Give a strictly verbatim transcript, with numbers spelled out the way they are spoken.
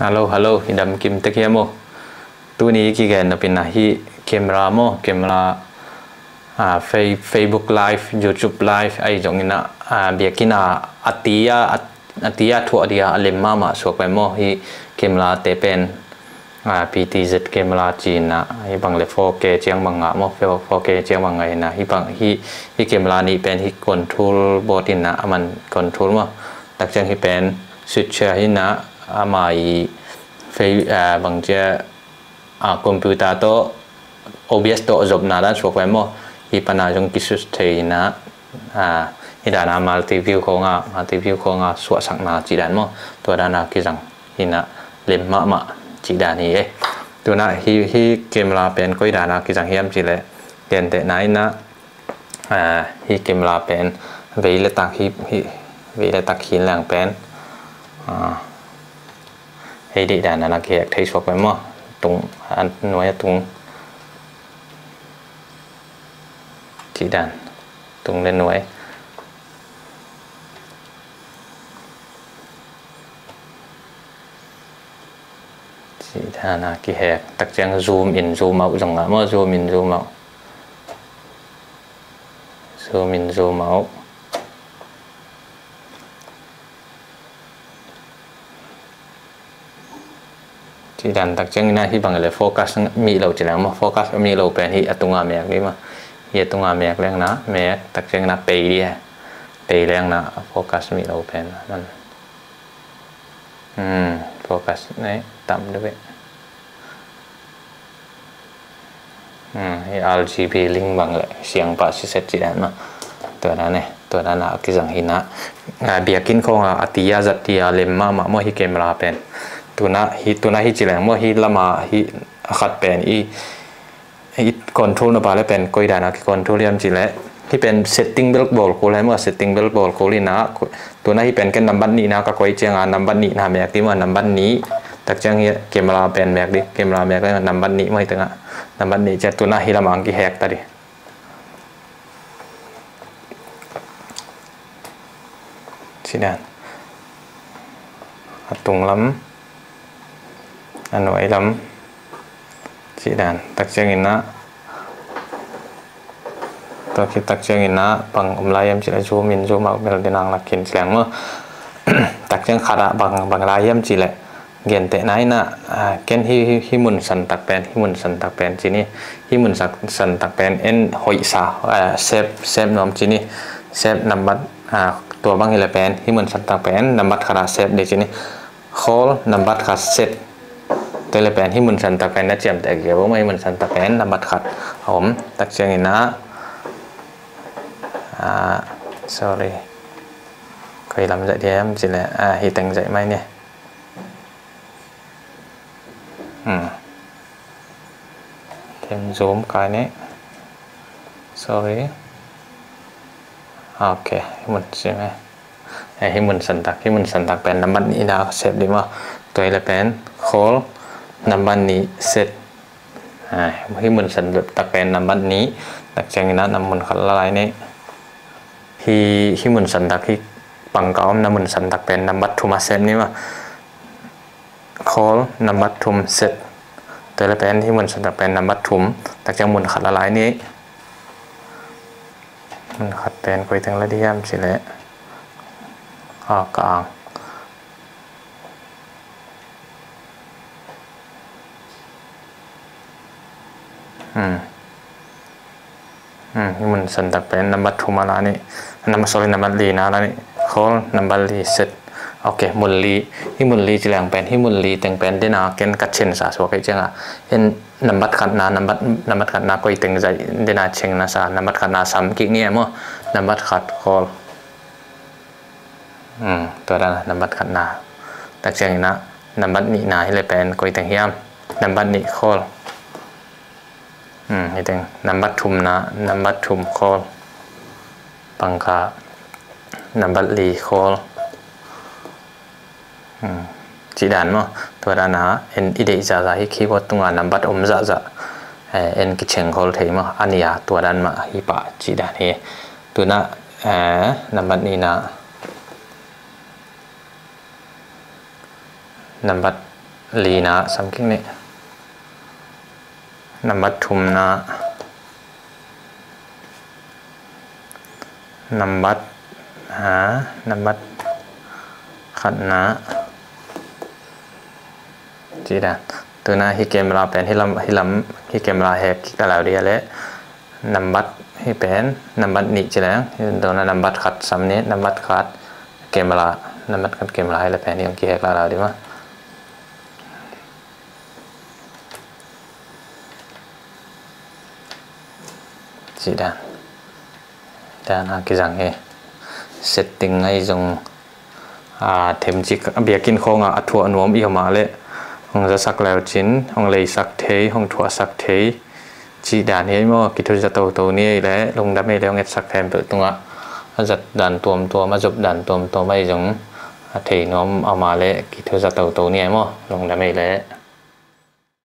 Hello, hello, i dam kim tek hiam aw? Tuni kigen nopin ah hih camera maw, camera, ah, Fe-, Facebook Live, YouTube Live ahi zongin ah, ah, biakinn ah a ti a, a, a ti a thuah dia a lem mahmah suak pen maw, hih camera te pen, ah, P T Z camera ci-in ah, hih bang le four K ciang bang ngah maw, four K ciang bang ngah in ah, hih bang, hih, hih camera nih pen hih control board in ah a man control maw. Tak ciang hih pen switcher hi-in ah, ama i fei, ah, bang cia, ah, computer tawh, O B S tawh zopna dan suak pen maw. Hih pan ah zong kiswitch thei in ah, ah, hih dan ah multi view khawng ah, multi view khawng ah suahsakna cih dan maw. Tua dan ah kizang hi-in ah lem mahmah cih dan hi e. Tu-in ah hih, hih camera pen koi dan ah kizang hiam cih leh, gentehna in ah, ah, hih camera pen vei le tak hi, hih vei le tak hi leng pen, ah, hei deih dan a na kihek thei suak pen maw. Tung, a nuai a tung. Cih dan. Tung le nuai. Cih dan a kihek. Tak ciang zoom in, zoom out zong ngah maw, zoom in, zoom out. Zoom in, zoom out. Cih dan tak ciangin ah hih bang le focus mih lo ci leng maw, focus mih lo pen hih a tungah mek dih maw. Hih a tungah mek leng na, mek tak ciangin ah pei dih e. Pei leng na focus mih lo pen. Hmm, focus ne tam dih ve. Hmm, hih R G B link bang le siang pah siset cih dan maw. Tua dan e, tua dan a kizang hi-in ah. Ah, biakinn khawng ah a ti a zat dia lem mahmah maw hih camera pen. Tu-in ah hih, tu-in ah hih ci leng maw, hih lam ah hih a khat pen i, i control na pa le pen koi dan a kicontrol hiam cih leh. Hih pen setting bel bawl kul hi maw, setting bel bawl kul in ah, tu-in ah hih pen ken nambat nihna ka koih ciang a, nambat nihna mek dih maw, nambat nih. Tak ciang hih camera pen mek dih, camera mek dih, nambat nih maw hih teng ah. Nambat nih ciang tu-in ah hih lam ah kihek ta dih. Cih dan. A tung lam. A nuai lam. Cih dan. Tak ciangin ah. Tua khit tak ciangin ah bang om lai hiam cih leh zoom in, zoom out bel ding nang lak khin ci leng maw. Tak ciang khat ah bang, bang lai hiam cih leh. Gentehna in ah, ah, ken hih, hih, hih mun santak pen, hih mun santak pen ci ni. Hih mun sak-, santak pen en hoihsa, ah, sep, sep nuam ci ni. Sep nambat, ah, tua bang hi leh pen, hih mun santak pen nambat khat ah sep dih ci ni. Khol nambat khat set. Tua hi leh pen hih mun santak pen na ciamteh kik bo maw, hih mun santak pen nambat khat a om. Tak ciangin ah, ah, sorry. Koi lam zaih dih hiam cih leh, ah, hih teng zaih mai ni. Hmm. Tem zoom kai ni. Sorry. Ok, hih mun sim e. Eh, hih mun santak, hih mun santak pen nambat nihna sep dih maw. Tua hi leh pen khol nambat nih set. Ah, hih mun santak pen nambat nih. Tak ciangin ah na mun khat la lai ni. Hih, hih mun santak hih pangkah om na mun santak pen nambat thum ah sep ni maw. Khol nambat thum set. Tua hi leh pen hih mun santak pen nambat thum. Tak ciang mun khat la lai ni. Mun khat pen koi teng la dih hiam cih leh. Ah, ka ang. Hmm. Hmm, hih mun santak pen nambat thum a la ni. Nambat, sorry, nambat lina la ni. Khol nambat li set. Ok, mun li. Hih mun li ci leng pen, hih mun li teng pen ding a ken ka chensa suak hi ciang a. En nambat khatna, nambat, nambat khatna koi teng zaih ding a chenna sa, nambat khatna sam kik ni e maw. Nambat khat khol. Hmm, tua dan a nambat khatna. Tak ciangin ah nambat nihna hi leh pen koi teng hiam. Nambat nih khol. Hmm, hih teng nambat thumna, nambat thum khol. Pangkah nambat li khol. Hmm, cih dan maw. Tua dan a en i deih zahzah hih keyboard tungah nambat om zahzah, eh, en kicheng khol thei maw. A nih a tua dan mah hi pah cih dan hi. Tu-in ah, eh, nambat nihna. Nambat Lina sam kik ni. Nambat thumna. Nambat, ha, nambat khatna. Cih dan. Tuna hih camera pen hih lam, hih lam, hih camera hek kik ta lau dia leh. Nambat hih pen, nambat nih ci leng. Hih tuna nambat khat sam ni, nambat khat camera, nambat khat camera hih leh pen hih hong kihek la lau dih maw. Cih dan. Dan a kizang hi. Setting ahi zong, a, themcik a biakinn khawngah a thuah nuam i hih mah leh hong zasak leu cin, hong leisak thei, hong thuahsak thei. Cih dan hi ei maw, kithuza toto ni ei leh, lungdam ei leh hong etsak khempeuh tungah a zat dan tuamtuam, a zop dan tuamtuam ahi zong a thei nuam a mah leh kithuza toto ni ei maw, lungdam ei leh.